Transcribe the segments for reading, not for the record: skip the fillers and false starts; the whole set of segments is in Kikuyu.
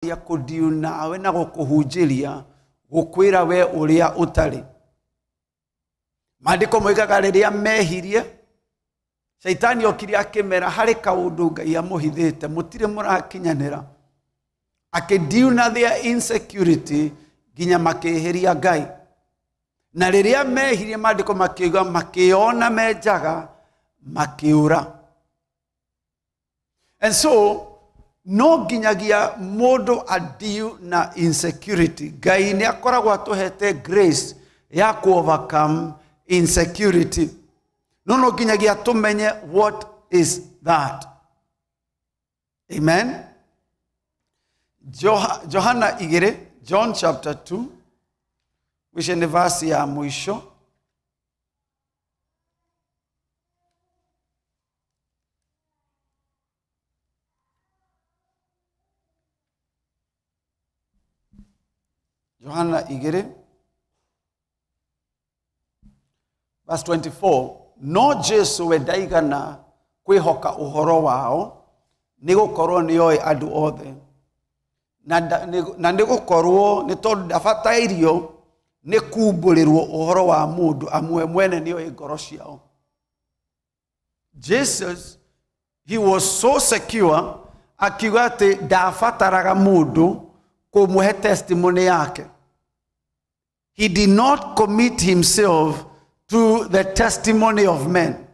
Kũndiu nawe na gũkũhunjĩria gũkwĩra we ũrĩa ũtarĩ. Maandĩko moigaga rĩrĩa mehirie, Shaitani okire akĩmera harĩ kaũndũ Ngai amũhithĩte, mũtirĩ mũrakinyanĩra. Akĩndiuna their insecurity nginya makĩhĩria Ngai. Na rĩrĩa mehirie, maandĩko makiuga makĩona me njaga, makĩũra. And so no nginyagia mũndũ adiu na insecurity. Ngai nĩ akoragwo atũhete grace ya ku overcome insecurity, no no nginyagia tũmenye what is that. Amen. Johana 2, John chapter 2, which nĩ verse ya mũico. Johana 2 verse 24. No Jesu we ndaigana kwĩhoka ũhoro wao, nĩ gũkorwo nĩ oĩ andũ othe, na nĩ gũkorwo nĩ tondũ ndabatairio nĩ kumbũrĩrwo ũhoro wa mũndũ, amwe mwene nĩ oĩ ngoro ciao. Jesus, he was so secure, akiuga atĩ ndabataraga mũndũ kũmũhe testimony yake. He did not commit himself to the testimony of men.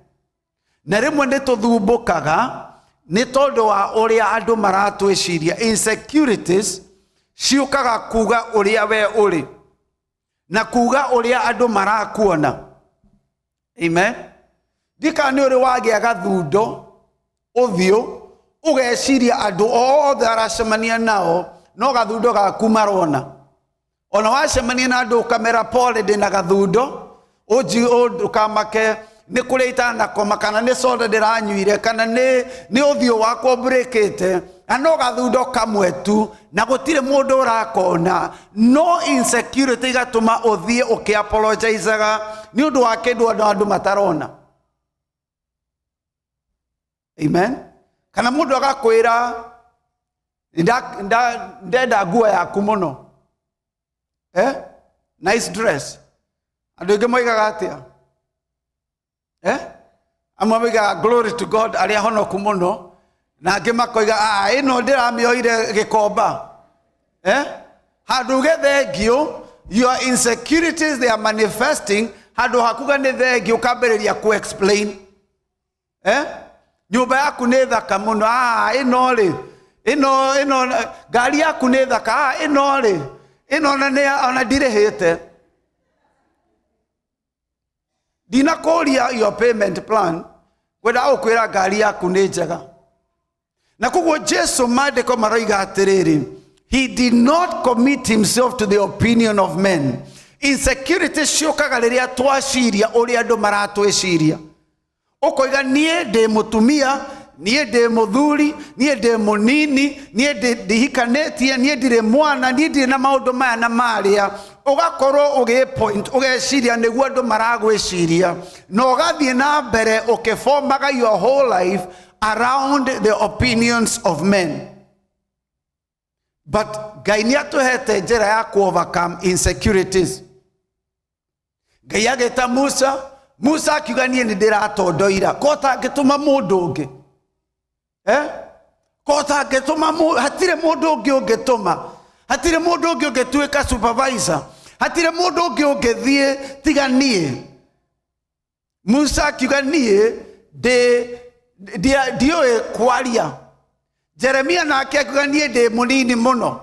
Na rĩmwe nĩ tũthumbũkaga nĩ tondũ wa ũrĩa andũ maratwĩciria. Insecurities ciũkaga kuga ũrĩa we ũrĩ na kuga ũrĩa andũ marakuona. Amen. Ndika nĩ ũrĩ wagĩa gathundo ũthiũ, ũgeciria andũ othe aracemania nao no gathundo gaku marona. Ona wacemania na andũ ũkamera pole, ndĩna gathundo, ũnji ndũkamake, nĩ kũrĩa itanakoma, kana nĩ soda ndĩranyuire, kana nĩ ũthiũ wakwa ũmbrĩkĩte, na no gathundo kamwe tu na gũtirĩ mũndũ ũrakona. No insecurity igatũma ũthiĩ ũkĩapologizaga nĩ ũndũ wa kĩndũ andũ matarona. Amen. Kana mũndũ agakwĩra, "Ndenda nguo yaku mũno, eh? Nice dress." Andũ aingĩ moigaga atĩa, eh? Amwe moigaga, "Glory to God," arĩa honoku mũno, na angĩ makoiga, "Ah, ĩno ndĩramĩoire gĩkomba, eh?" Handũ uge thengiũ, your insecurities, they are manifesting. Handũ hakuga nĩ thengiũ, ũkambĩrĩria ku explain, eh? Nyũmba yaku nĩ thaka mũno. Ah, ĩno rĩ, ĩno ngari yaku nĩ thaka. Ah, ĩno rĩ, ĩno ona nĩ ona ndirĩhĩte. Ndinakũria your payment plan, kwenda gũkwĩra ngari yaku nĩ njega. Na koguo Jesu, maandĩko maroiga atĩrĩrĩ, he did not commit himself to the opinion of men. Insecurity ciũkaga rĩrĩa twaciria ũrĩa andũ maratwĩciria. Ũkoiga, "Niĩ ndĩ mũtumia, niĩ ndĩ mũthuri, niĩ ndĩ mũnini, niĩ ndihikanĩtie, niĩ ndirĩ mwana, niĩ ndirĩ na maũndũ maya na marĩa." Ũgakorwo ũgĩ point, ũgeciria nĩguo andũ maragwĩciria, na ũgathiĩ na mbere ũkĩbomaga your whole life around the opinions of men. But Ngai nĩ atũhete njĩra ya ku overcome insecurities. Ngai agĩta Musa. Musa akiuga, "Niĩ nĩ ndĩratondoira, ko tangĩtũma mũndũ ũngĩ, eh? Ko tangĩtũma hatirĩ mũndũ ũngĩ ũngĩtũma, hatirĩ mũndũ ũngĩ ũngĩtuĩka supervisor, hatirĩ mũndũ ũngĩ ũngĩthiĩ tiga niĩ." Musa akiuga, "Niĩ ndiũĩ kwaria." Jeremia nake akiuga, "Niĩ ndĩ mũnini mũno."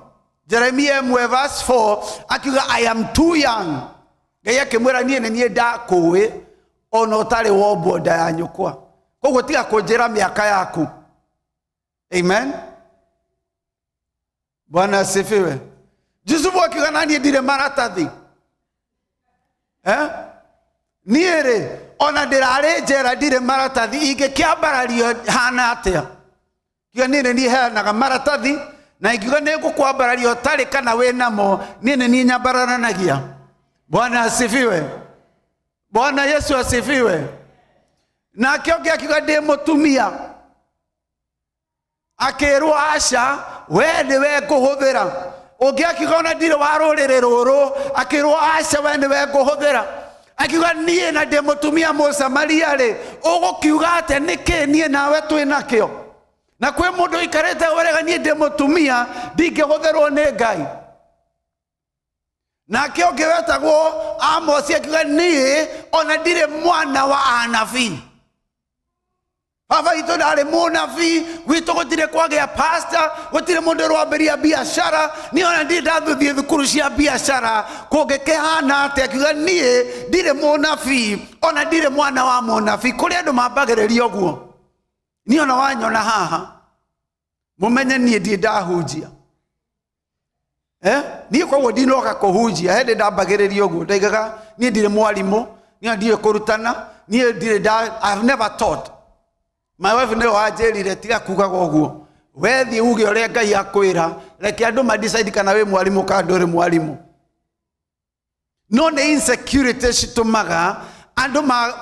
Jeremia 1 verse 4 akiuga, "I am too young." Ngai akĩmwĩra, "Niĩ nĩ niĩ ndakũĩ ona ũtarĩ wombwo nda ya nyũkwa, koguo tiga kũnjĩra mĩaka yaku." Amen. Bwana asifiwe. Jusufu akiuga, "Na niĩ ndirĩ maratathi, eh? Niĩ rĩ, ona ndĩrarĩ njera, ndirĩ maratathi, ingĩkĩambarario hana atĩa?" Kiuga, "Niĩ nĩ niĩ heanaga maratathi, na ingiuga nĩ ngũkwambararia ũtarĩ kana wĩ namo, niĩ nĩ niĩ nyambararanagia." Bwana asifiwe. Bwana Yesu asifiwe. Nake ũngĩ akiuga, "Ndĩ mũtumia." Akĩrwo, "Aca, We nĩwe ngũhũthĩra. Ũngĩ akiuga ona ndirĩ wa rũrĩrĩ rũrũ, akĩrwo aca, we nĩwe ngũhũthĩra. Akiuga niĩ na ndĩ mũtumia Mũsamaria rĩ, ũgũkiuga atĩa? Nĩkĩ niĩ nawe twĩ nakĩo? Na kwĩ mũndũ ũikarĩte ũrega niĩ ndĩ mũtumia, ndingĩhũthĩrwo nĩ Ngai. Nake ũngĩ wetagwo Amosi akiuga niĩ ona ndirĩ mwana wa anabii, baba witũ ndarĩ mũnabii, gwitũ gũtirĩ kwagĩa pastor, gũtirĩ mũndũ ũrwambĩria biacara, niĩ ona ndirĩ ndathiĩ thukuru cia biacara, kũngĩkĩhana atĩa? Akiuga niĩ ndirĩ mũnabii, ona ndirĩ mwana wa mũnabii. Kũrĩ andũ mambagĩrĩria ũguo, niĩ ona wanyona haha mũmenye niĩ ndirĩ ndahunjia. Eh? Niĩ koguo ndinoka kũhunjia. Hĩndĩ ndambagĩrĩria ũguo ndaigaga niĩ ndirĩ mwarimũ, niĩ ndirĩ kũrutana, niĩ ndirĩ nda, I've never taught. My wife nĩwe wanjĩrire tiga kugaga ũguo, wethiĩ uge ũrĩa Ngai akwĩra, reke andũ ma decide kana wĩ mwarimũ kana ndũrĩ mwarimũ. No nĩ insecurity citũmaga andũ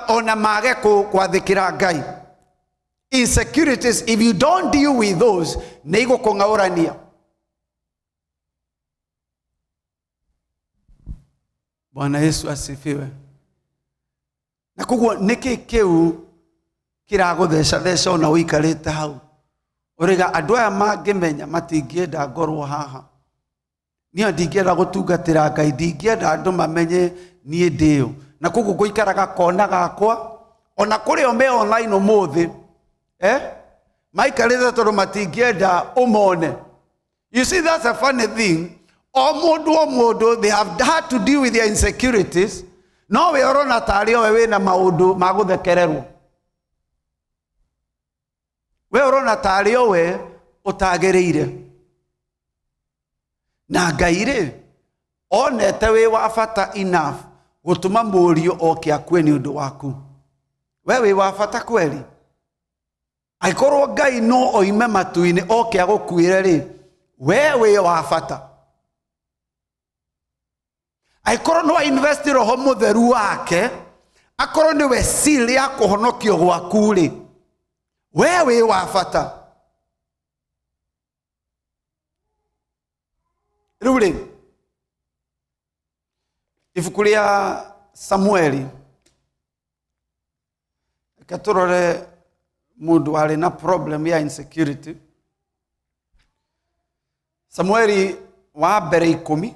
ona mage kwathĩkĩra Ngai. Insecurities, if you don't deal with those, nĩ igũkũng'aũrania. Bwana Yesu asifiwe. Na koguo nĩkĩ kĩu kĩragũthecatheca ona ũikarĩte hau ũrĩga andũ aya mangĩmenya matingĩenda ngorwo haha, niĩ ndingĩenda gũtungatĩra Ngai, ndingĩenda andũ mamenye niĩ ndĩũ, na koguo ngũikaraga kona gakwa. Ona kũrĩ o me online ũmũthĩ, eh? Maikarĩte tondũ matingĩenda ũmone. You see, that's a funny thing. O mũndũ o mũndũ, they have had to deal with their insecurities. No we ũrona tarĩ owe wĩna maũndũ ma gũthekererwo, we ũrona tarĩ owe ũtagĩrĩire, na Ngai rĩ onete wĩ wa bata enough gũtũma mũriũ oke akue nĩ ũndũ waku. We wĩ wa bata kweli. Angĩkorwo Ngai no oime matu-inĩ oke agũkuĩre rĩ, we wĩ wa bata. Angĩkorwo no invest roho mũtheru wake akorwo nĩwe seal ya kũhonokio gwaku rĩ, we wĩ wa bata. Rĩu rĩ, ibuku rĩa Samueli, reke tũrore mũndũ warĩ na problem ya insecurity. Samueli wa mbere 10.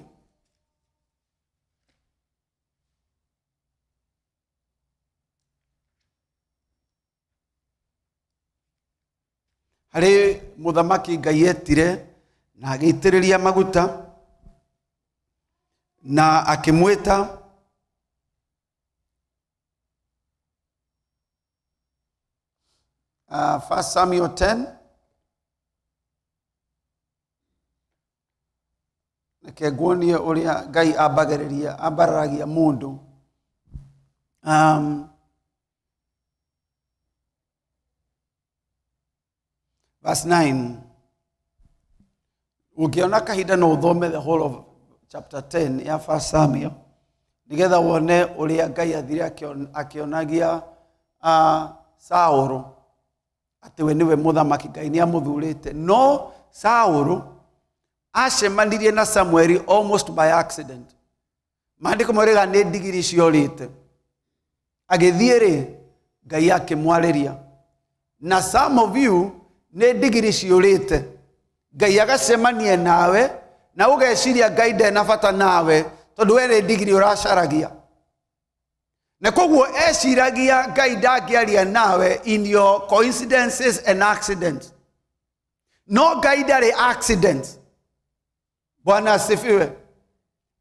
Harĩ mũthamaki Ngai etire na agĩitĩrĩria maguta na akĩmwĩta. First Samuel 10. Reke nguonie ũrĩa Ngai ambagĩrĩria, ambararagia mũndũ. Verse 9. Ũngĩona kahinda no ũthome the whole of chapter 10 ya First Samuel nĩgetha wone ũrĩa Ngai athire akĩonagia Saũlũ atĩ we nĩwe mũthamaki, Ngai nĩ amũthurĩte. No Saũlũ acemanirie na Samueli almost by accident. Maandĩko marĩga nĩ ndigiri ciorĩte, agĩthiĩ rĩ, Ngai akĩmwarĩria. Na some of you nĩ ndigiri ciũrĩte, Ngai agacemania nawe na ũgeciria Ngai ndena bata nawe tondũ we nĩ ndigiri ũracaragia, na koguo eciragia Ngai ndangĩaria nawe in your coincidences and accidents. No Ngai ndarĩ accidents. Bwana asifiwe.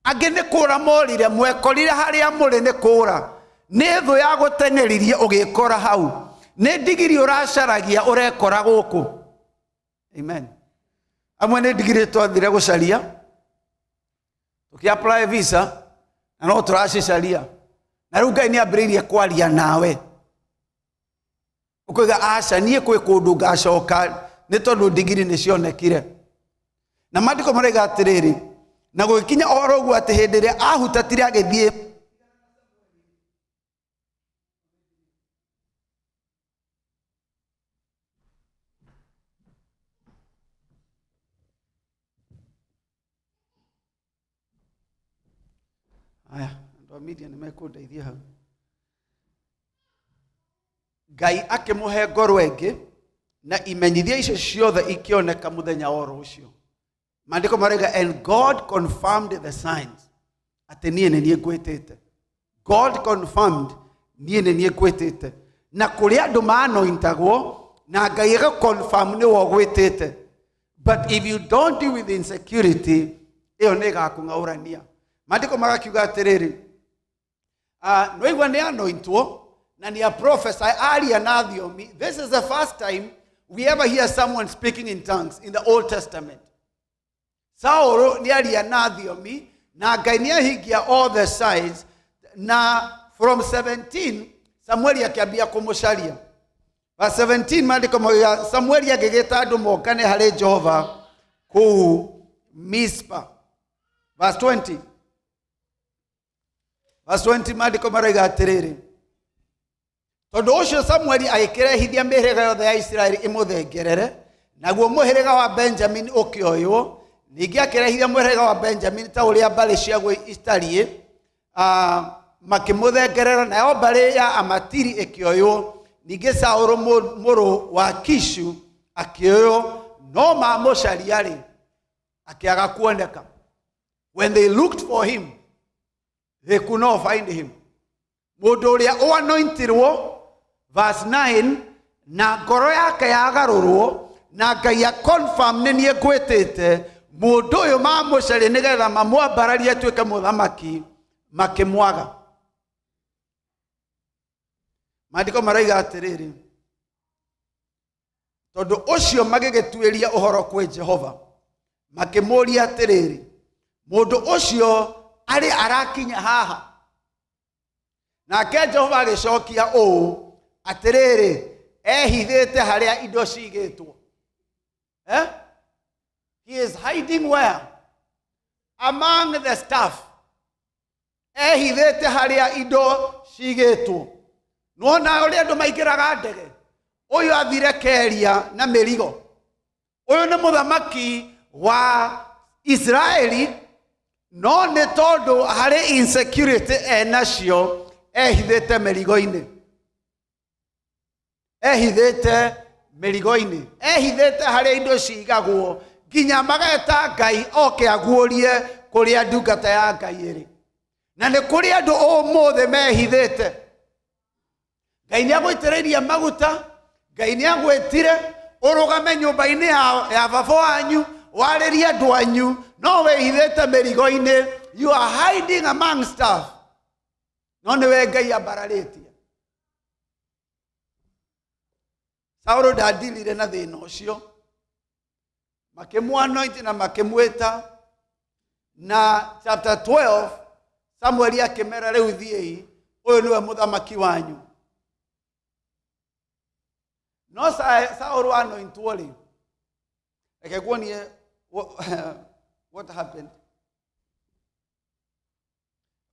Angĩ nĩ kũra morire, mwekorire harĩa mũrĩ nĩ kũra, nĩ thũ ya gũteng'eririe ũgĩkora hau, nĩ ndigiri ũracaragia ũrekora gũkũ. Amen. Amwe nĩ ndigiri twathire gũcaria tũkĩ apply visa na no tũracicaria, na rĩu Ngai nĩ ambĩrĩirie kwaria nawe, ũkoiga aca, niĩ kwĩ kũndũ ngacoka nĩ tondũ ndigiri nĩ cionekire. Na maandĩko maraiga atĩrĩrĩ, na gũgĩkinya ũhoro ũguo atĩ hĩndĩ ĩrĩa ahutatire agĩthiĩ. Aya, andũ a media nĩ mekũndeithia hau. Ngai akĩmũhe ngoro ĩngĩ na imenyithia icio ciothe ikĩoneka mũthenya oro ũcio. Maandĩko marauga, and God confirmed the signs, atĩ niĩ nĩ niĩ ngwĩtĩte. God confirmed, niĩ nĩ niĩ ngwĩtĩte. Na kũrĩ andũ maanointagwo na Ngai aga confirm nĩwe ũgwĩtĩte, but if you don't deal with insecurity, ĩyo nĩ ĩgakũng'aũrania. Maandĩko magakiuga atĩrĩrĩ, nĩwaigua nĩ anointwo na nĩ a prophesy, aria na thiomi. This is the first time we ever hear someone speaking in tongues in the Old Testament. Saũlũ nĩ aria na thiomi na Ngai nĩ ahingia all the signs. Na from 17 Samueli akĩambia kũmũcaria. Verse 17, maandĩko mauga, Samueli agĩgĩta andũ mongane harĩ Jehova kũu Mispa. Verse 20, verse 20, maandĩko marauga atĩrĩrĩ, tondũ ũcio Samueli agĩkĩrehithia mĩhĩrĩga yothe ya Isiraeli ĩmũthengerere, naguo mũhĩrĩga wa Benjamini ũkĩoywo. Ningĩ akĩrehithia mũhĩrĩga wa Benjamini ta ũrĩa mbarĩ ciaguo itariĩ, makĩmũthengerera, nayo mbarĩ ya Amatiri ĩkĩoywo. Ningĩ Saũlũ mũrũ wa Kishu akĩoywo, no mamũcaria-rĩ, akĩaga kuoneka. When they looked for him, they could not find him. Mũndũ ũrĩa ũanointirwo, verse 9, na ngoro yake yagarũrwo na Ngai a confirm nĩ niĩ ngwĩtĩte, mũndũ ũyũ mamũcaria nĩgetha mamwambararie atuĩke mũthamaki, makĩmwaga. Maandĩko maraiga atĩrĩrĩ, tondũ ũcio magĩgĩtuĩria ũhoro kwĩ Jehova, makĩmũũria atĩrĩrĩ, mũndũ ũcio arĩ arakinya haha? Nake Jehova agĩcokia ũũ, atĩrĩrĩ, ehithĩte harĩa indo cigĩtwo. Eh? He is hiding where? Among the staff. Ehithĩte harĩa indo cigĩtwo. Nĩwona ũrĩa andũ maingĩraga ndege? Ũyũ athire keria na mĩrigo. Ũyũ nĩ mũthamaki wa Isiraeli, no nĩ tondũ harĩ insecurity enacio, ehithĩte mĩrigo-inĩ, ehithĩte mĩrigo-inĩ, ehithĩte harĩa indo cigagwo, nginya mageta Ngai oke aguũrie kũrĩa ndungata ya Ngai ĩrĩ. Na nĩ kũrĩ andũ ũmũthĩ mehithĩte. Ngai nĩ agũitĩrĩirie maguta, Ngai nĩ agwĩtire ũrũgame nyũmba-inĩ ya baba wanyu, warĩrie andũ anyu, no wĩhithĩte mĩrigo-inĩ. You are hiding among stuff, no nĩwe Ngai ambararĩtie. Saũlũ ndandilire na thĩna ũcio, makĩmwanointi na makĩmwĩta. Na chapter 12, Samueli akĩmera, rĩu thiĩi, ũyũ nĩwe mũthamaki wanyu. No Saũlũ anointwo rĩ, reke nguonie what happened.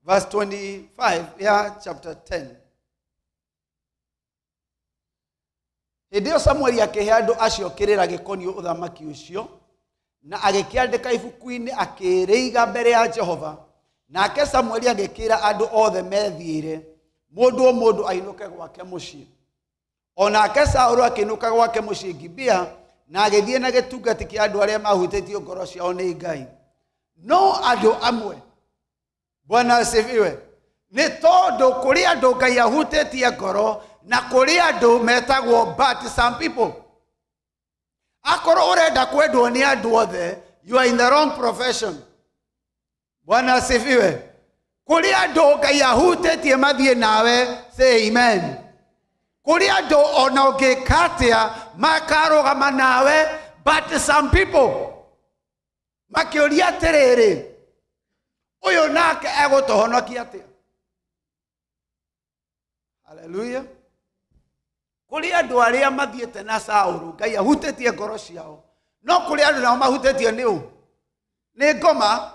Verse 25 ya chapter 10. Hĩndĩ ĩyo Samueli akĩhe andũ acio kĩrĩra gĩkoniĩ ũthamaki ũcio, na agĩkĩandĩka ibuku-inĩ, akĩrĩiga mbere ya Jehova. Nake Samueli agĩkĩra andũ othe methiĩre, mũndũ o mũndũ ainũke gwake mũciĩ. O nake Saũlũ akĩinũka gwake mũciĩ Gibea, na agĩthiĩ na gĩtungati kĩa andũ arĩa mahutĩtio ngoro ciao nĩ Ngai. No andũ amwe, Bwana asifiwe, nĩ tondũ kũrĩ andũ Ngai ahutĩtie ngoro na kũrĩ andũ metagwo but some people. Akorwo ũrenda kwendwo nĩ andũ othe, you are in the wrong profession. Bwana asifiwe. Kũrĩ andũ Ngai ahutĩtie mathiĩ nawe, say amen. Kũrĩ andũ ona ũngĩka atĩa makarũgama nawe, but some people makĩũria atĩrĩrĩ, ũyũ nake egũtũhonokia atĩa? Haleluya. Kũrĩ andũ arĩa mathiĩte na Saũlũ, Ngai ahutĩtie ngoro ciao, no kũrĩ andũ nao mahutĩtio nĩ ũ? Nĩ ngoma.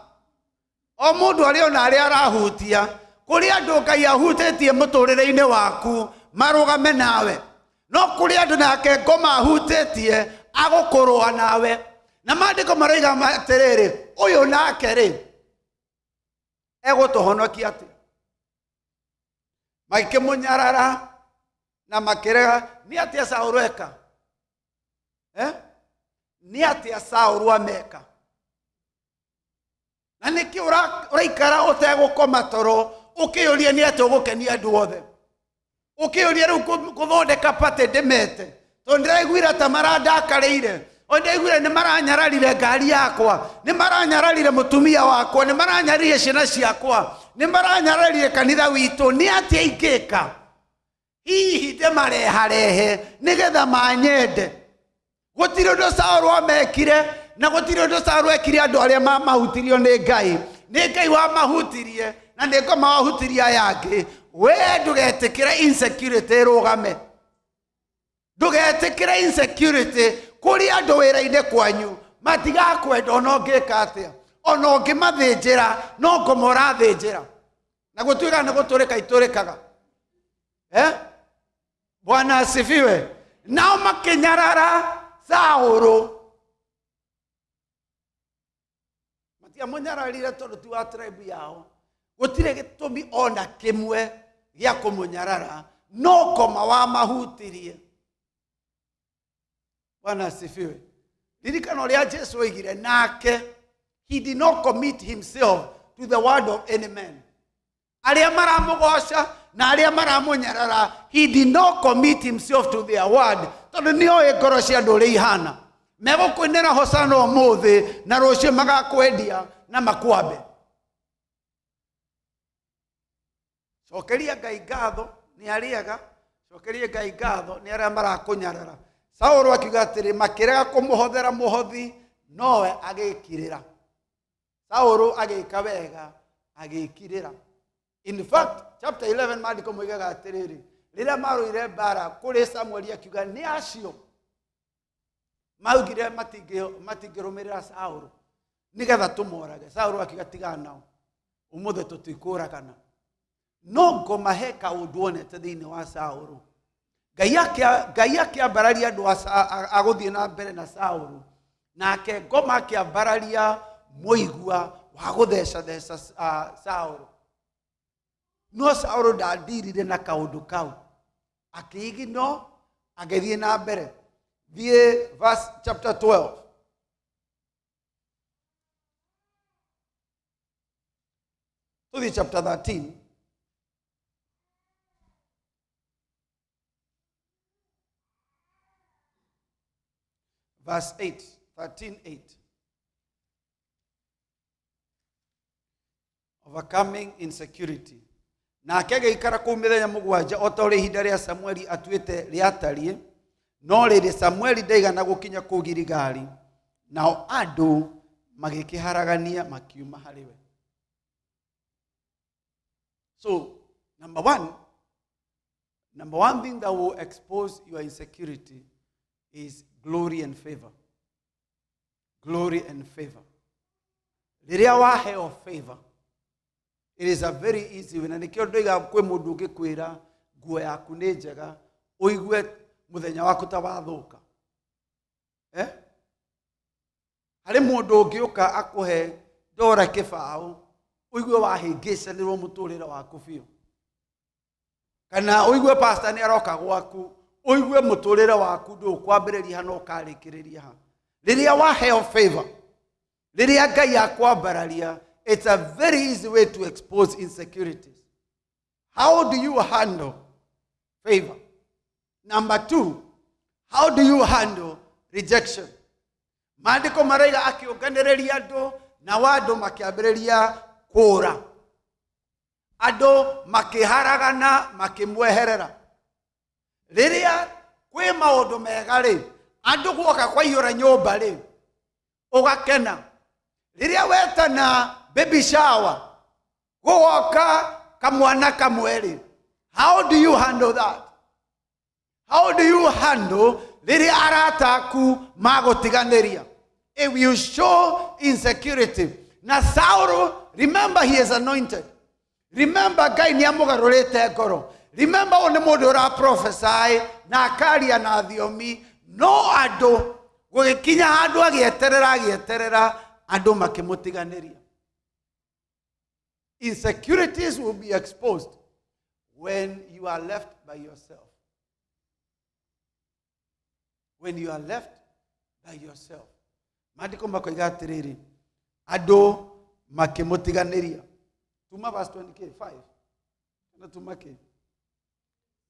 O mũndũ arĩ ona arĩa arahutia. Kũrĩ andũ Ngai ahutĩtie mũtũrĩre-inĩ waku marũgame nawe, no kũrĩ andũ nake ngoma ahutĩtie agũkũrũa nawe. Na maandĩko maroiga atĩrĩrĩ, ũyũ nake rĩ, Egũtũhonokia atĩa? Magĩkĩmũnyarara na makĩrega. Nĩ atĩa Saũlũ eka? Eh? Nĩ atĩa Saũlũ ameka? Na nĩkĩ ũraikara ũtegũkoma toro ũkĩyũria nĩ atĩa ũgũkenia andũ othe? Ũkĩyũria rĩu gũthondeka patĩ ndĩmete tondũ ndĩraiguire ta marandakarĩire, o ndĩraiguire nĩ maranyararire ngari yakwa, nĩ maranyararire mũtumia wakwa, nĩ maranyararire ciana ciakwa, nĩ maranyararire kanitha witũ. Nĩ atĩa ingĩka? Hihi ndĩmareharehe nĩgetha manyende? Gũtirĩ ũndũ Saũlũ amekire, na gũtirĩ ũndũ Saũlũ ekire andũ arĩa mamahutirio nĩ Ngai. Nĩ Ngai wamahutirie, na nĩ ngoma wahutirie aya angĩ. We ndũgetĩkĩre insecurity ĩrũgame. Ndũgetĩkĩre insecurity kũrĩ andũ wĩra-inĩ kwanyu. Matigakwenda ona ũngĩka atĩa, ona ũngĩmathĩnjĩra, no ngoma ũrathĩnjĩra. Na gũtuĩka nĩ gũtũrĩka itũrĩkaga. Eh? Bwana asifiwe. Nao makĩnyarara Saũlũ. Matiamũnyararire tondũ ti wa tribe yao. Gũtirĩ gĩtũmi ona kĩmwe gĩa kũmũnyarara, no ngoma wamahutirie. Bwana asifiwe. Ririkana ũrĩa Jesu oigire, nake he did not commit himself to the word of any man. Arĩa maramũgoca na arĩa maramũnyarara, he did not commit himself to their word, tondũ nĩ oĩ ngoro cia andũ ũrĩa ihana. Megũkũinĩra hosana ũmũthĩ, na rũciũ magakwendia na makwambe. Cokeria Ngai ngatho nĩ arĩega, cokeria Ngai ngatho nĩ arĩa marakũnyarara. Saũlũ akiuga atĩrĩ, makĩrega kũmũhothera mũhothi, nowe agĩkirĩra. Saũlũ agĩka wega, agĩkirĩra. In fact, chapter 11 maandĩko moigaga atĩrĩrĩ, rĩrĩa marũire mbara kũrĩ Samueli, akiuga nĩ acio maugire matingĩrũmĩrĩra Saũlũ nĩgetha tũmorage. Saũlũ akiuga, tigana nao, ũmũthĩ tũtikũragana. No ngoma he kaũndũ onete thĩinĩ wa Saũlũ. Ngai akĩambararia andũ a gũthiĩ na mbere na Saũlũ, nake ngoma akĩambararia mũigua wa gũthecatheca Saũlũ. No Saũlũ ndandirire na kaũndũ kau, akĩigino, agĩthiĩ na mbere. Thiĩ verse chapter 12. Tũthiĩ chapter 13. Verse 8, 13, 8. Overcoming insecurity. Nake agĩikara kũu mĩthenya 7 o ta ũrĩa ihinda rĩa Samueli atuĩte rĩatariĩ. No rĩrĩ, Samueli ndaigana gũkinya kũu Giligali, nao andũ magĩkĩharagania makiuma harĩ we. So number one thing that will expose your insecurity is glory and favor. Glory and favor. Rĩrĩa waheo favor, it is a very easy way. Na nĩkĩo ndoiga kwĩ mũndũ ũngĩkwĩra nguo yaku nĩ njega, ũigue mũthenya waku ta wathũka. Eh? Harĩ mũndũ ũngĩũka akũhe ndora kĩbaũ, ũigue wahĩngĩcanĩrwo mũtũrĩre waku biũ. Kana ũigue pastor nĩ aroka gwaku, ũigue mũtũrĩre waku ndũkwambĩrĩria ha no ũkarĩkĩrĩria ha. Rĩrĩa waheo favor, rĩrĩa Ngai akwambararia, it's a very easy way to expose insecurities. How do you handle favor? Number two, how do you handle rejection? Maandĩko maraiga akĩũnganĩrĩria andũ, nao andũ makĩambĩrĩria kũũra. Andũ makĩharagana, makĩmweherera. Rĩrĩa kwĩ maũndũ mega rĩ, andũ guoka kwaiyũra nyũmba rĩ, ũgakena. Rĩrĩa wetana baby shower, gũgoka kamwana kamwe rĩ, how do you handle that? How do you handle rĩrĩa arata aku magũtiganĩria? If you show insecurity. Na Saul, remember, he is anointed. Remember, Ngai nĩ amũgarũrĩte ngoro. Remember, ũyũ nĩ mũndũ ũra prophesy na akaria na thiomi. No andũ gũgĩkinya handũ agĩeterera, agĩeterera, andũ makĩmũtiganĩria. Insecurities will be exposed when you are left by yourself. When you are left by yourself. Maandĩko makoiga atĩrĩrĩ, andũ makĩmũtiganĩria. Tuma verse 25. Kana tuma kĩ?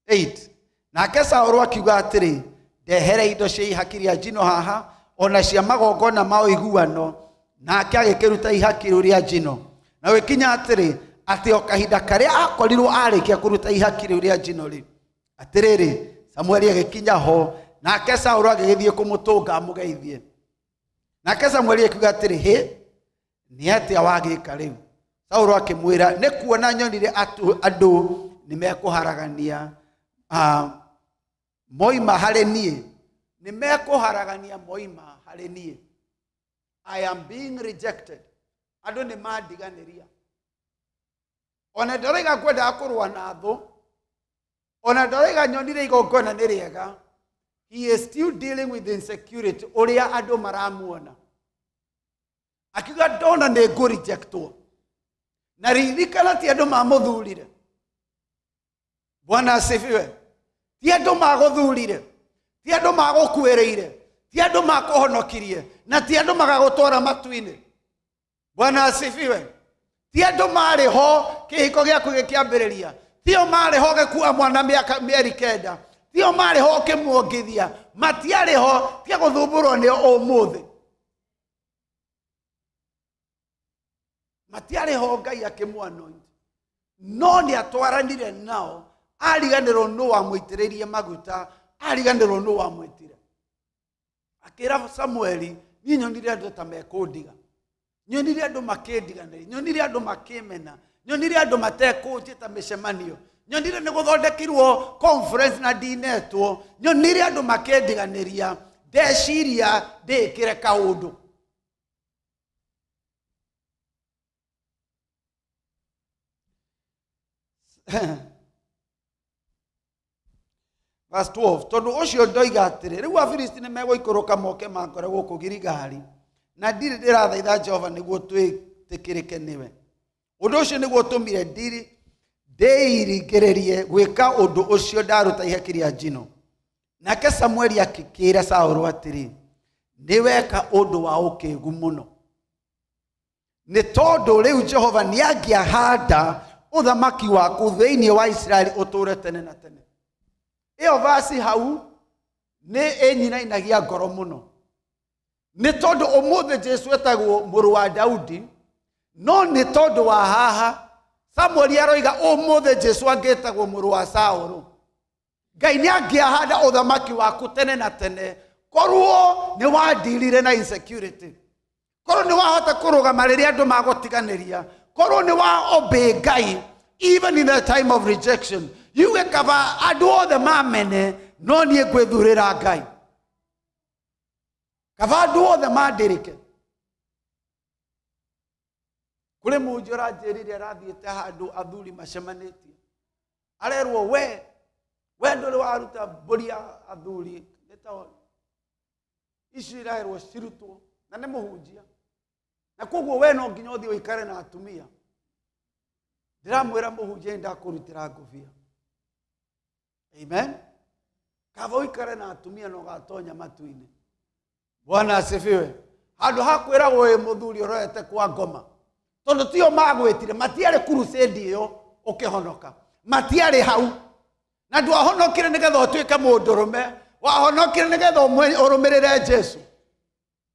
8. Nake Saũlũ akiuga atĩrĩ, ndehere indo cia ihaki rĩa njino haha, ona cia magongona ma ũiguano. Nake agĩkĩruta ihaki rĩu rĩa njino. Na gũgĩkinya atĩrĩ, atĩ o kahinda karĩa akorirwo arĩkia kũruta ihaki rĩu rĩa njino rĩ, atĩrĩrĩ, Samueli agĩkinya ho, nake Saũlũ agĩgĩthiĩ kũmũtũnga amũgeithie. Nake Samueli akiuga atĩrĩ, hĩ, nĩ atĩa wagĩka rĩu? Saũlũ akĩmwĩra, nĩ kuona nyonire andũ nĩ mekũharagania moima harĩ niĩ, nĩ mekũharagania moima harĩ niĩ. I am being rejected. Andũ nĩ mandiganĩria. Ona ndĩroiga ngwendaga kũrũa na thũ, ona ndĩroiga nyonire igongona nĩ rĩega. He is still dealing with insecurity ũrĩa andũ maramuona. Akiuga ndona nĩ ngũrejectwo. Na ririkana ti andũ mamũthurire. Bwana asifiwe. Ti andũ magũthurire, ti andũ magũkuĩrĩire, ti andũ makũhonokirie, na ti andũ magagũtwara matu-inĩ. Bwana asifiwe. Ti andũ marĩ ho kĩhiko gĩaku gĩkĩambĩrĩria, tio marĩ ho gĩkua mwana mĩaka mĩeri kenda, tio marĩ ho ũkĩmuongithia, matiarĩ ho, tia gũthumbũrwo nĩo ũmũthĩ. Matiarĩ ho Ngai akĩmũanoint, no nĩ atwaranire nao, ariganĩrwo nũ wamũitĩrĩirie maguta, ariganĩrwo nũ wamwĩtire. Akĩra Samueli, niĩ nyonire andũ ta mekũndiga, nyonire andũ makĩndiganĩria, nyonire andũ makĩmena, nyonire andũ matekũnjĩta mĩcemanio, nyonire nĩ gũthondekirwo conference na ndinetwo, nyonire andũ makĩndiganĩria, ndeciria ndĩkĩre kaũndũ. Verse 12, tondũ ũcio ndoiga atĩrĩ, rĩu Afilisti nĩ megũikũrũka moke mankore gũkũ Giligali, na ndirĩ ndĩrathaitha Jehova nĩguo twĩtĩkĩrĩke nĩwe. Ũndũ ũcio nĩguo ũtũmire ndiri ndĩiringĩrĩrie gwĩka ũndũ ũcio ndaruta ihaki rĩa njino. Nake Samueli akĩkĩra Saũlũ atĩrĩ, nĩ weka ũndũ wa ũkĩgu mũno, nĩ tondũ rĩu Jehova nĩ angĩahanda ũthamaki waku thĩinĩ wa Isiraeli ũtũũre tene na tene. Ĩyo vasi hau nĩ ĩnyinainagia ngoro mũno, nĩ tondũ ũmũthĩ Jesu etagwo mũrũ wa Daudi, no nĩ tondũ wa haha Samueli aroiga ũmũthĩ Jesu angĩtagwo mũrũ wa Saũlũ. Ngai nĩ angĩahanda ũthamaki waku tene na tene korwo nĩ wandirire na insecurity, korwo nĩ wahota kũrũgama rĩrĩa andũ magũtiganĩria, korwo nĩ wa obey Ngai even in the time of rejection. Yuge kaba andũ othe mamene, no niĩ ngwĩthurĩra Ngai. Kaba andũ othe mandirike. Kũrĩ mũnjũ ũranjĩrire arathiĩte handũ athuri macemanĩtie, arerwo we ndũrĩ waruta mbũri ya athuri, nĩ ta icio iraerwo cirutwo, na nĩ mũhunjia, na koguo we no nginya ũthiĩ ũikare na atumia. Ndĩramwĩra mũhunjia, nĩ ndakũrutĩra ngũbia. Amen. Kaba ũikare na atumia na ũgatonya matu-inĩ. Bwana asifiwe. Handũ ha kwĩragwo wĩ mũthuri ũrorete kwa ngoma, tondũ tio magwĩtire, matiarĩ crusade ĩyo ũkĩhonoka, matiarĩ hau, na ndwahonokire nĩgetha ũtuĩke mũndũrũme, wahonokire nĩgetha ũrũmĩrĩre Jesu.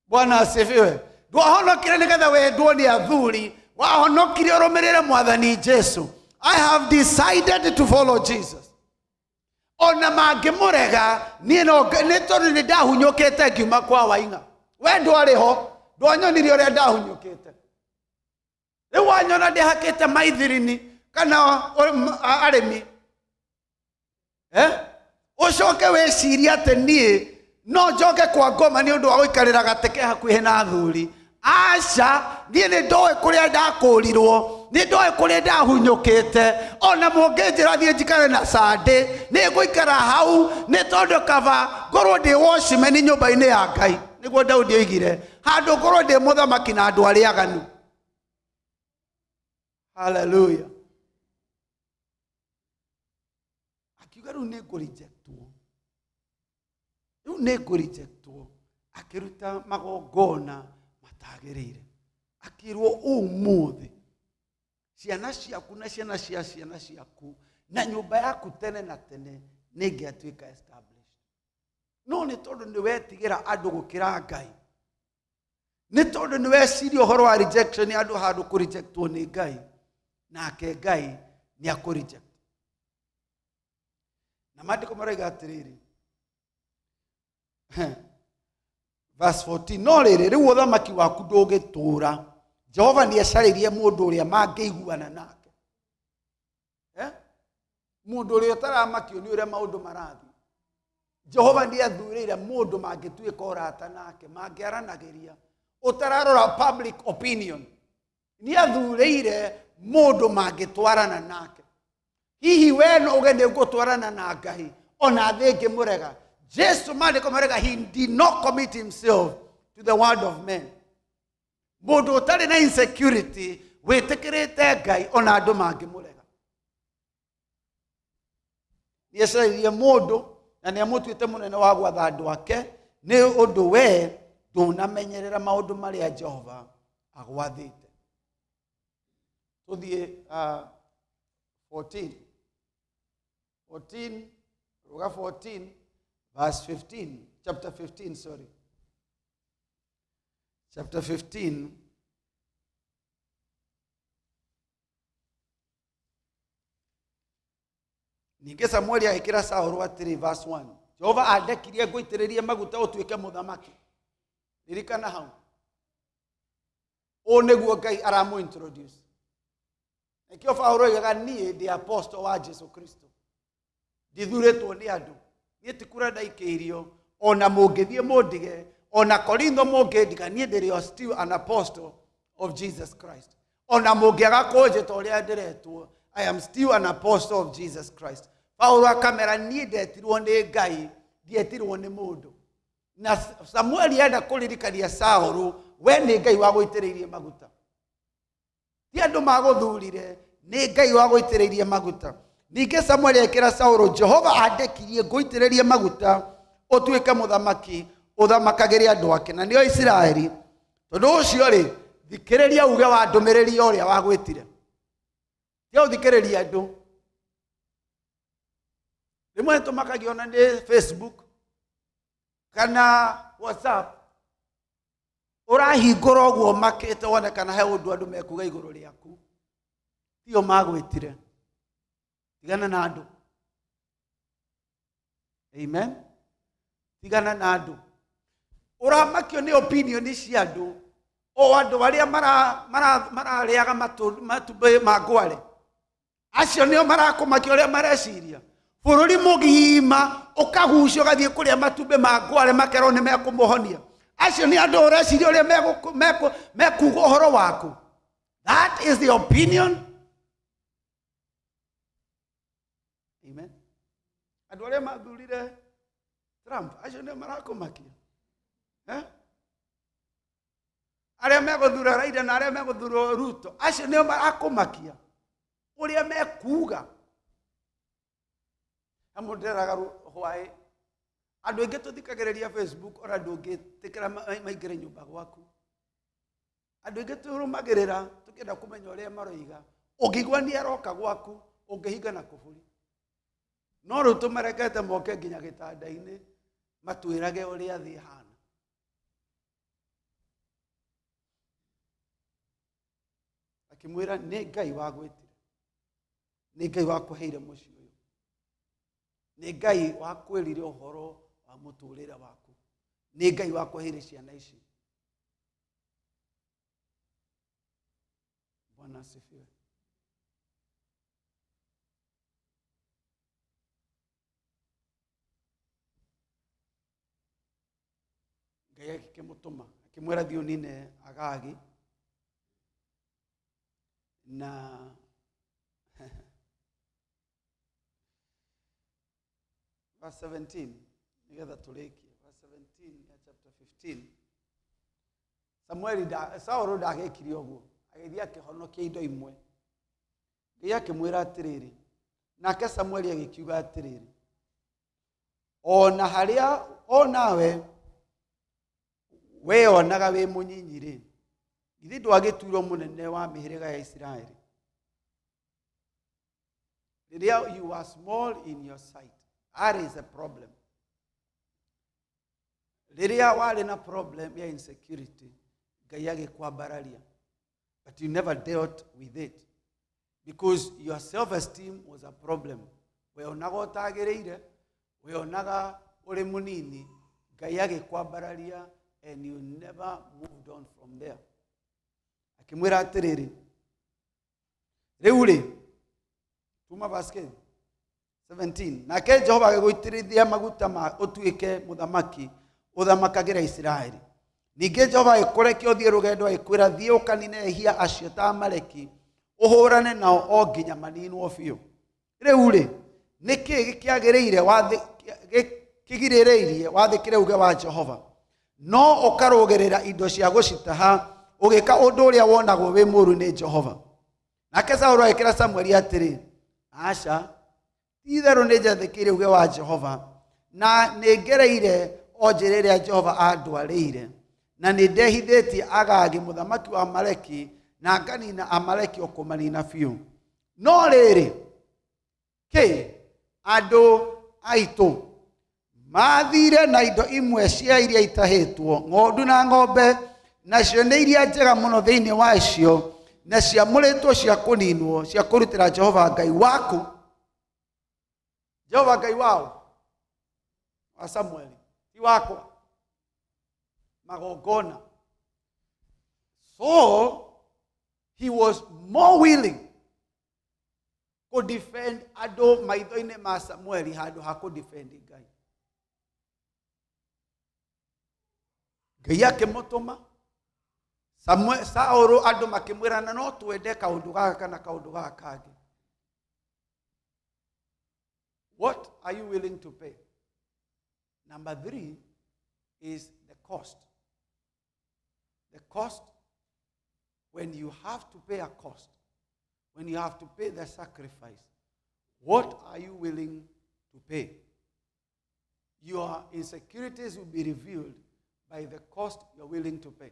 Bwana asifiwe. Ndwahonokire nĩgetha wendwo nĩ athuri, wahonokire ũrũmĩrĩre mwathani Jesu. I have decided to follow Jesus. Ona mangĩmũrega, niĩ no nĩ tondũ nĩ ndahunyũkĩte ngiuma kwa Waing'a. We ndwarĩ ho, ndwanyonire ũrĩa ndahunyũkĩte. Rĩu wanyona ndĩhakĩte maithirini kana arĩmi, Ũcoke wĩcirie atĩ niĩ no njoke kwa ngoma nĩ ũndũ wa gũikarĩra gatĩ ke hakuhĩ na athuri. Aca, niĩ nĩ ndoĩ kũrĩa ndakũrirwo, nĩ ndoĩ kũrĩa ndahunyũkĩte. Ona mũngĩnjĩra thiĩ njikare na Sunday, nĩ ngũikara hau, nĩ tondũ kaba ngorwo ndĩ watchman nyũmba-inĩ ya Ngai. Nĩguo Daudi oigire, handũ ngorwo ndĩ mũthamaki na andũ arĩa aganu. Haleluya. Akiuga rĩu nĩ ngũrejectwo, rĩu nĩ ngũrejectwo. Akĩruta magongona matagĩrĩire, akĩrwo ũmũthĩ ciana ciaku na ciana cia ciana ciaku na nyũmba yaku tene na tene nĩ ĩngĩatuĩka established. No nĩ tondũ nĩ wetigĩra andũ gũkĩra Ngai, nĩ tondũ nĩ weciria ũhoro wa rejection ya andũ handũ kũrejectwo nĩ Ngai, nake Ngai nĩ akũreject. Na maandĩko maroiga atĩrĩrĩ, verse 14, no rĩrĩ, rĩu ũthamaki waku ndũngĩtũũra, Jehova nĩ acarĩrie mũndũ ũrĩa mangĩiguana nake. Mũndũ ũrĩa ũtaramakio nĩ ũrĩa maũndũ marathiĩ, Jehova nĩ athurĩire mũndũ mangĩtuĩka ũrata nake, mangĩaranagĩria, ũtararora public opinion. Nĩ athurĩire mũndũ mangĩtwarana nake. Hihi we no uge nĩ ngũtwarana na Ngai ona thĩ ĩngĩmũrega? Jesu, maandĩko marega, he did not commit himself to the word of men. Mũndũ ũtarĩ na insecurity, wĩtĩkĩrĩte Ngai ona andũ mangĩmũrega. Nĩ acarĩrie mũndũ na nĩ amũtuĩte mũnene wa gwatha andũ ake, nĩ ũndũ we ndũnamenyerera maũndũ marĩa Jehova agwathĩte. Tũthiĩ 14 14, ruga 14 verse 15, chapter 15, sorry, chapter 15. Ningĩ Samueli agĩkĩra Saũlũ atĩrĩ, verse 1, Jehova andekirie ngũitĩrĩrie maguta ũtuĩke mũthamaki. Ririkana hau, ũũ nĩguo Ngai aramũ introduce. Nĩkĩo Paũlũ oigaga, niĩ ndĩ apostle wa Jesu Kristo, ndithurĩtwo nĩ andũ, niĩ ti kura ndaikĩirio, ona mũngĩthiĩ mũndige, ona Korintho mũngĩndiga, niĩ ndĩrĩ o still an apostle of Jesus Christ. Ona mũngĩaga kũnjĩta ũrĩa ndĩretwo, I am still an apostle of Jesus Christ. Paulo akamera, niĩ ndetirwo nĩ Ngai, ndietirwo nĩ mũndũ. Na Samueli enda kũririkania Saũlũ, we nĩ Ngai wagũitĩrĩirie maguta, ti andũ magũthurire, nĩ Ngai wagũitĩrĩirie maguta. Ningĩ Samueli ekĩra Saũlũ, Jehova andekirie ngũitĩrĩrie maguta ũtuĩke mũthamaki, ũthamakagĩre andũ ake, na nĩo Isiraeli. Tondũ ũcio rĩ, thikĩrĩria uge wa ndũmĩrĩri ya ũrĩa wagwĩtire, tiga gũthikĩrĩria andũ. Rĩmwe nĩtũmakagio ona nĩ Facebook kana WhatsApp, ũrahingũra ũguo makĩte wone kana he ũndũ andũ mekuga igũrũ rĩaku. Tio magwĩtire, tigana na andũ. Amen. Tigana na andũ. Ũramakio nĩ opinion cia andũ, o andũ arĩa mararĩaga matumbĩ ma ngware, acio nĩo marakũmakia ũrĩa mareciria. Bũrũri mũgima ũkagucio ũgathiĩ kũrĩa matumbĩ ma ngware, makerwo nĩ mekũmũhonia. Acio nĩ andũ ũreciria ũrĩa mekuga ũhoro waku. That is the opinion. Amen. Andũ arĩa mathurire Trump, acio nĩo marakũmakia. Eh? Arĩa megũthura Raila na arĩa megũthura Ruto, acio nĩo marakũmakia ũrĩa mekuga. Hamwe ndĩreraga hwaĩ andũ aingĩ tũthikagĩrĩria Facebook, ona ndũngĩtĩkĩra maingĩre nyũmba gwaku. Andũ aingĩ tũrũmagĩrĩra tũkĩenda kũmenya ũrĩa maroiga, ũngĩigua nĩ aroka gwaku, ũngĩhinga na kũburi. No rĩu tũmarekete moke nginya gĩtanda-inĩ matwĩrage ũrĩa thĩ ĩhana. Akĩmwĩra, nĩ Ngai wagwĩtire, nĩ Ngai wakũheire mũciĩ ũyũ, nĩ Ngai wakwĩrire ũhoro wa mũtũrĩre waku, nĩ Ngai wakũheire ciana ici. Bwana asifiwe. Ngai akĩmũtũma, akĩmwĩra thiĩ ũnine Agagi na verse 17, nĩgetha tũrĩkie verse 17 ya chapter 15. Samueli da, Saũlũ ndagĩkire ũguo, agĩthiĩ akĩhonokia indo imwe. Ngai akĩmwĩra atĩrĩrĩ, nake Samueli agĩkiuga atĩrĩrĩ, ona harĩa o nawe weyonaga wĩ mũnyinyi rĩ, githĩ ndwagĩtuirwo mũnene wa mĩhĩrĩga ya Isiraeli? Rĩrĩa you are small in your sight, that is a problem. Rĩrĩa warĩ na problem ya insecurity, Ngai agĩkwambararia, but you never dealt with it because your self esteem was a problem. Weonaga ũtagĩrĩire, weonaga ũrĩ mũnini, Ngai agĩkwambararia, and you never moved on from there. Akĩmwĩra atĩrĩrĩ, rĩu rĩ, tuma verse 17, nake Jehova agĩgũitĩrĩria maguta ma ũtuĩke mũthamaki ũthamakagĩra Isiraeli. Ningĩ Jehova agĩkũrekia ũthiĩ rũgendo, agĩkwĩra, thiĩ ũkanine ehia acio ta Amaleki, ũhũrane nao o nginya maninwo biũ. Rĩu rĩ, nĩ kĩĩ gĩkĩagĩrĩire kĩgirĩrĩirie wathĩkĩre uge wa Jehova, no ũkarũgĩrĩra indo cia gũcitaha, ũgĩka ũndũ ũrĩa wonagwo wĩ mũũru nĩ Jehova? Nake Saũlũ agĩkĩra Samueli atĩrĩ, aca, ti-itherũ nĩ njathĩkĩire uge wa Jehova, na nĩ ngereire o njĩra ĩrĩa Jehova andwarĩire, na nĩ ndehithĩtie Agagi mũthamaki wa Amaleki, na nganina Amaleki o kũmanina biũ. No rĩrĩ, kĩ andũ aitũ mathiire na indo imwe cia iria itahĩtwo, ng'ondu na ng'ombe, nacio nĩ iria njega mũno thĩinĩ wacio, na ciamũrĩtwo cia kũninwo, cia kũrutĩra Jehova Ngai waku. Jehova Ngai wao wa Samueli, ti wakwa, magongona. So he was more willing kũ defend andũ maitho-inĩ ma Samueli handũ ha kũ defend Ngai. Ngai akĩmũtũma Saũlũ, andũ makĩmwĩra na no twende kaũndũ gaka kana kaũndũ gaka kangĩ. What are you willing to pay? Number 3 is the cost. The cost, when you have to pay a cost, when you have to pay the sacrifice, what are you willing to pay? Your insecurities will be revealed by the cost you're willing to pay.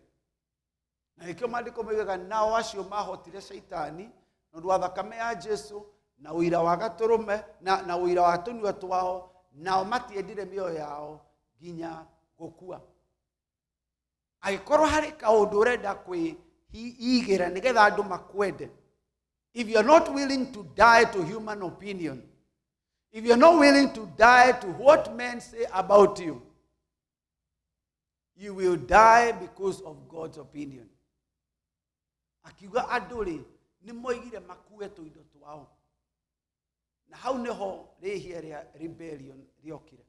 Na nĩkĩo maandĩko moigaga nao acio mahotire Shaitani na ũndũ wa thakame ya Jesu na ũira wa gatũrũme na ũira wa tũnua twao, nao matiendire mĩoyo yao nginya gũkua. Angĩkorwo harĩ kaũndũ ũrenda kwĩigĩra nĩgetha andũ makwende, if you are not willing to die to human opinion, if you are not willing to die to what men say about you, you will die because of God's opinion. Akiuga andũ rĩ, nĩ moigire makue tũindo twao, na hau nĩho rĩhia rĩa rebellion rĩokire.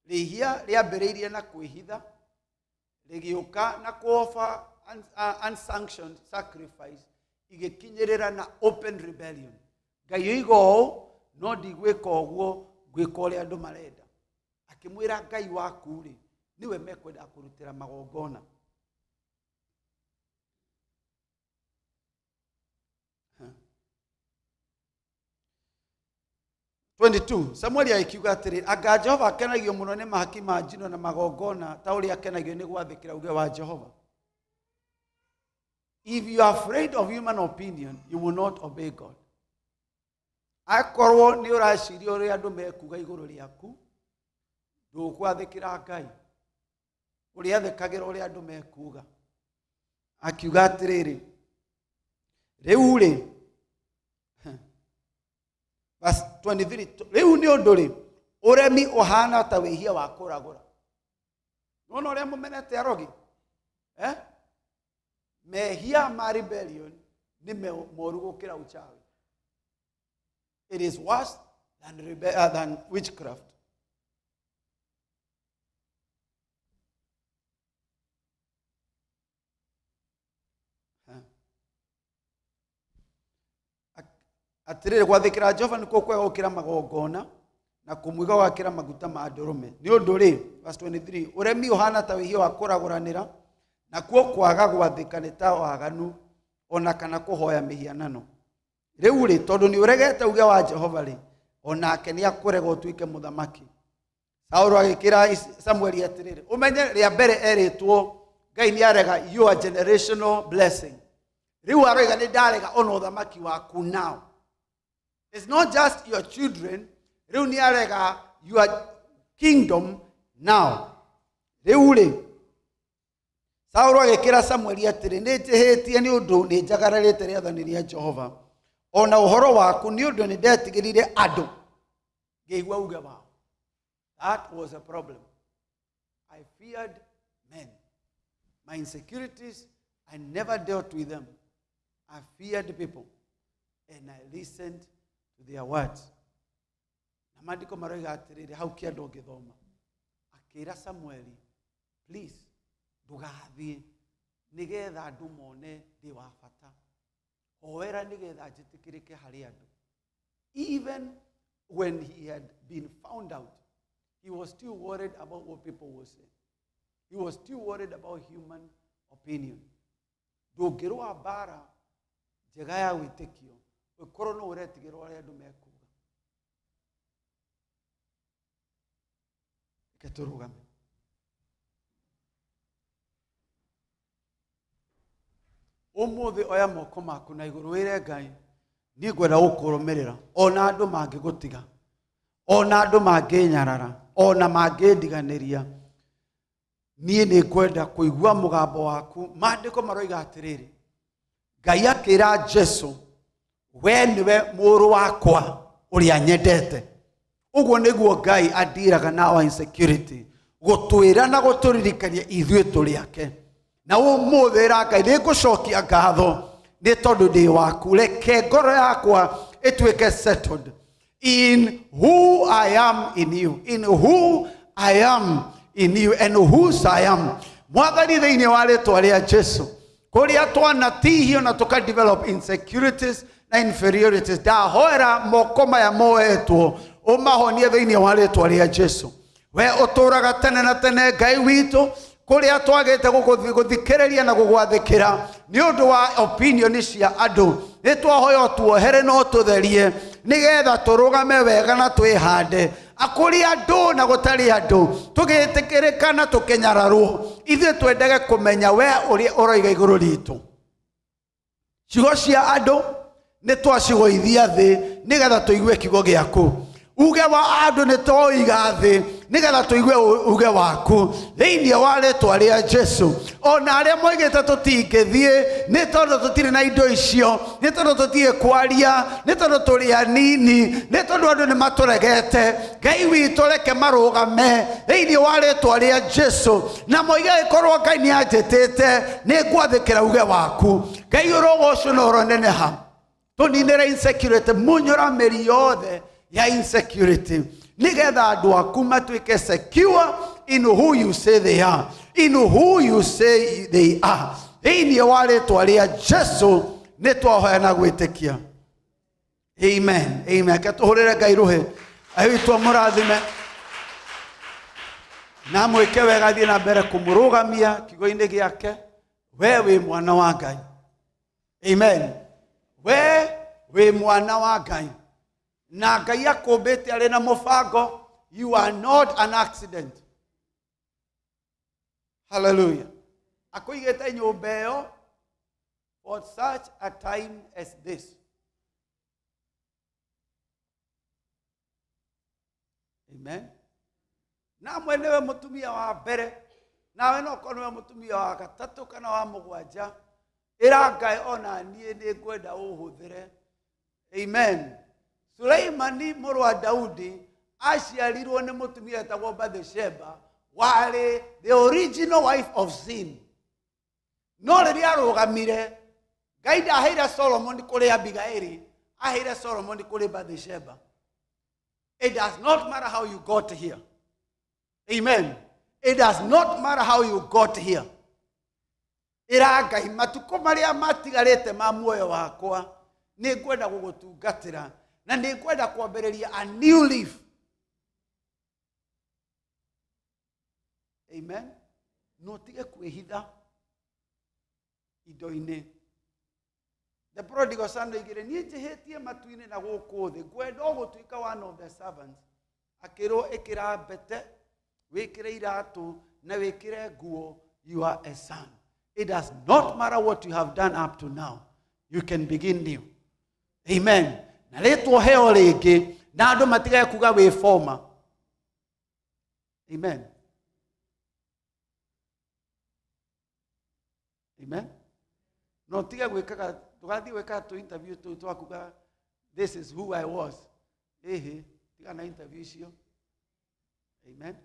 Rĩhia rĩambĩrĩirie na kwĩhitha, rĩgĩũka na kũoba unsanctioned sacrifice, igĩkinyĩrĩra na open rebellion. Ngai oiga ũũ, no ndigwĩka ũguo, ngwĩka ũrĩa andũ marenda. Akĩmwĩra Ngai waku rĩ, nĩwe mekwenda kũrutĩra magongona. 22 Samueli agĩkiuga atĩrĩ, anga Jehova akenagio mũno nĩ mahaki ma njino na magongona ta ũrĩa akenagio nĩ gwathĩkĩra uge wa Jehova? If you are afraid of human opinion, you will not obey God. Akorwo nĩ ũraciria ũrĩa andũ mekuga igũrũ rĩaku, ndũgwathĩkĩra Ngai. Ũrĩathĩkagĩra ũrĩa andũ mekuga. Akiuga atĩrĩrĩ, rĩu rĩ, verse 23, rĩu nĩ ũndũ rĩ, ũremi ũhana ta wĩhia wa kũragũra. Nĩwona ũrĩa mũmenete arogi? Eh? Mehia ma rebellion nĩ moru gũkĩra uchawi. It is worse than witchcraft. Atĩrĩrĩ, gwathĩkĩra Jehova nĩkuo kwega gũkĩra magongona, na kũmũiga gwakĩra maguta ma ndũrũme. Nĩ ũndũ rĩ, verse 23, ũremi ũhana ta wĩhia wa kũragũranĩra, nakuo kwaga gwathĩka nĩ ta waganu Ona kana kũhoya mĩhianano. Rĩu rĩ, tondũ nĩ ũregete uge wa Jehova rĩ, onake nĩ akũrega ũtuĩke mũthamaki. Saũlũ agĩkĩra Samueli atĩrĩrĩ, ũmenye rĩa mbere erĩtwo Ngai nĩ arega your generational blessing. Rĩu aroiga nĩ ndarega ona ũthamaki waku now. It's not just your children, rĩu nĩ arega your kingdom now. Rĩu rĩ, Saũlũ agĩkĩra Samueli atĩrĩ, nĩ njĩhĩtie nĩ ũndũ nĩ njagararĩte rĩathani rĩa Jehova ona ũhoro waku, nĩ ũndũ nĩ ndetigĩrire andũ ngĩigua uge wao. That was a problem. I feared men. My insecurities, I never dealt with them. I feared people and I listened to their words. Na maandĩko maroiga atĩrĩrĩ, hau kĩanda ũngĩthoma, akĩra Samueli, please ndũgathiĩ nĩgetha andũ mone ndĩ wa bata, hoera nĩgetha njĩtĩkĩrĩke harĩ andũ. Even when he had been found out, he was still worried about what people would say. He was still worried about human opinion. Ndũngĩrũa mbara njega ya wĩtĩkio ũkorwo no ũretigĩrwo ũrĩa andũ mekuga. Reke tũrũgame. Ũmũthĩ oya moko maku na igũrũ, wĩre Ngai, niĩ ngwenda gũkũrũmĩrĩra ona andũ mangĩgũtiga, ona andũ mangĩnyarara, ona mangĩndiganĩria, niĩ nĩ ngwenda kũigua mũgambo waku. Maandĩko maroiga atĩrĩrĩ, Ngai akĩra Jesu, we nĩwe mũrũ wakwa ũrĩa nyendete. Ũguo nĩguo Ngai andiraga na our insecurity, gũtwĩra na gũtũririkania ithuĩ tũrĩ ake. Na ũmũthĩ ĩra Ngai, nĩ ngũcokia ngatho nĩ tondũ ndĩ waku, reke ngoro yakwa ĩtuĩke settled in who I am in you, in who I am in you and whose I am. Mwathani, thĩinĩ wa rĩtwa rĩa Jesu, kũrĩa twanatihio na tũka develop insecurities na inferiorities, ndahoera moko maya moetwo ũmahonie thĩinĩ wa rĩtwa rĩa Jesu. We ũtũraga tene na tene, Ngai witũ, kũrĩa twagĩte gũthikĩrĩria na gũgwathĩkĩra nĩ ũndũ wa opinion cia andũ, nĩ twahoya ũtuohere no tũtherie nĩgetha tũrũgame wega na twĩhande akũrĩ andũ na gũtarĩ andũ, tũgĩtĩkĩrĩka na tũkĩnyararwo, ithuĩ twendage kũmenya we ũrĩa ũroiga igũrũ ritũ. Ciugo cia andũ nĩ twacigũithia thĩ nĩgetha tũigue kiugo gĩaku. Uge wa andũ nĩ twoiga thĩ nĩgetha tũigue uge waku thĩinĩ wa rĩtwa rĩa Jesu. Ona arĩa moigĩte tũtingĩthiĩ nĩ tondũ tũtirĩ na indo icio, nĩ tondũ tũtiĩ kwaria, nĩ tondũ tũrĩ anini, nĩ tondũ andũ nĩ matũregete, Ngai witũ, reke marũgame thĩinĩ wa rĩtwa rĩa Jesu na moige, ĩkorwo Ngai nĩ anjĩtĩte, nĩ ngwathĩkĩra uge waku. Ngai, ũrogocwo na ũroneneha. Tũninĩre insecurity, munyũra mĩri yothe ya insecurity nĩgetha andũ aku matuĩke secure in who you say they are, in who you say they are. Thĩinĩ wa rĩtwa rĩa Jesu nĩ twahoya na gwĩtĩkia, amen, amen. Reke tũhũrĩre Ngai rũhĩ. Aitũ mũrathime na mwĩke wega, thiĩ na mbere kũmũrũgamia kiugo-inĩ gĩake. We wĩ mwana wa Ngai, amen. We wĩ mwana wa Ngai na Ngai akũmbĩte arĩ na mũbango. You are not an accident. Hallelujah. Akũigĩte nyũmba ĩyo for such a time as this. Amen. Na amwe nĩwe mũtumia wa mbere, nawe no korwo nĩwe mũtumia wa gatatũ kana wa mũgwanja. Ĩra Ngai, ona niĩ nĩ ngwenda ũhũthĩre. Amen. Suleimani mũrũ wa Daudi aciarirwo nĩ mũtumia wetagwo Bathsheba, warĩ the original wife of sin. No rĩrĩa arũgamire, Ngai ndaheire Solomon kũrĩ Abigaili, aheire Solomon kũrĩ Bathsheba. It does not matter how you got here. Amen. It does not matter how you got here. Ĩra Ngai, matukũ marĩa matigarĩte ma muoyo wakwa nĩ ngwenda gũgũtungatĩra na nĩ ngwenda kwambĩrĩria a new leaf. Amen. Na ũtige kwĩhitha indo-inĩ. The prodigal son oigire niĩ njĩhĩtie matu-inĩ na gũkũ thĩ, ngwenda o gũtuĩka one of the servants. Akĩrwo ĩkĩra mbete, wĩkĩre iratũ na wĩkĩre nguo, you are a son. It does not matter what you have done up to now, you can begin new. Amen. Na rĩtwa heo rĩngĩ na andũ matigage kuga wĩ former. Amen. Amen. No tiga gwĩkaga ndũgathiĩ gwĩkaga tũ interview tũu twakuga this is who I was. Ĩhĩ, tiga na interview icio. Amen.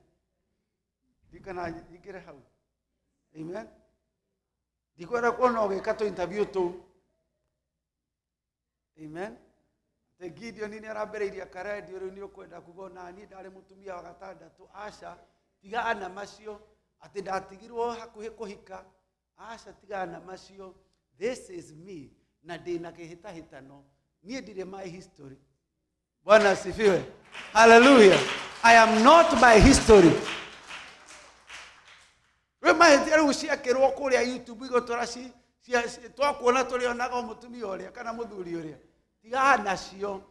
Ndikana nyingĩre hau. Amen. Ndikwenda kuona ũgĩka tũ interview tũu. Amen. Atĩ Gideon nĩ arambĩrĩirie karendio rĩu nĩ ũkwenda kuga ona niĩ ndarĩ mũtumia wa gatandatũ. Aca, tigana na macio. Atĩ ndatigirwo hakuhĩ kũhika. Aca, tigana na macio. This is me na ndĩna kĩhĩtahĩtano. Niĩ ndirĩ my history. Bwana asifiwe. Hallelujah. I am not my history. Rĩu mahĩtia rĩu ciakĩrwo kũrĩa YouTube igũtũra twakuona tũrĩonaga o mũtumia ũrĩa kana mũthuri ũrĩa. Tigana nacio.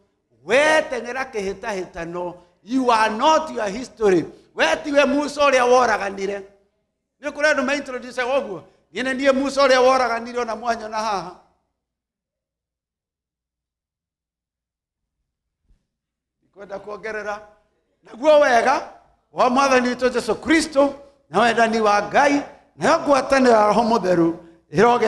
We teng'era kĩhĩtahĩtano. You are not your history. We tiwe Musa ũrĩa woraganire. Nĩ kũrĩ andũ maintroduce ũguo. Niĩ nĩ niĩ Musa ũrĩa woraganire ona mwanyona haha. Kwenda kuongerera naguo wega wa mwathani witũ Jesu Kristo na wendani wa Ngai nayo ngwatanĩro ya Roho Mũtheru ĩroge.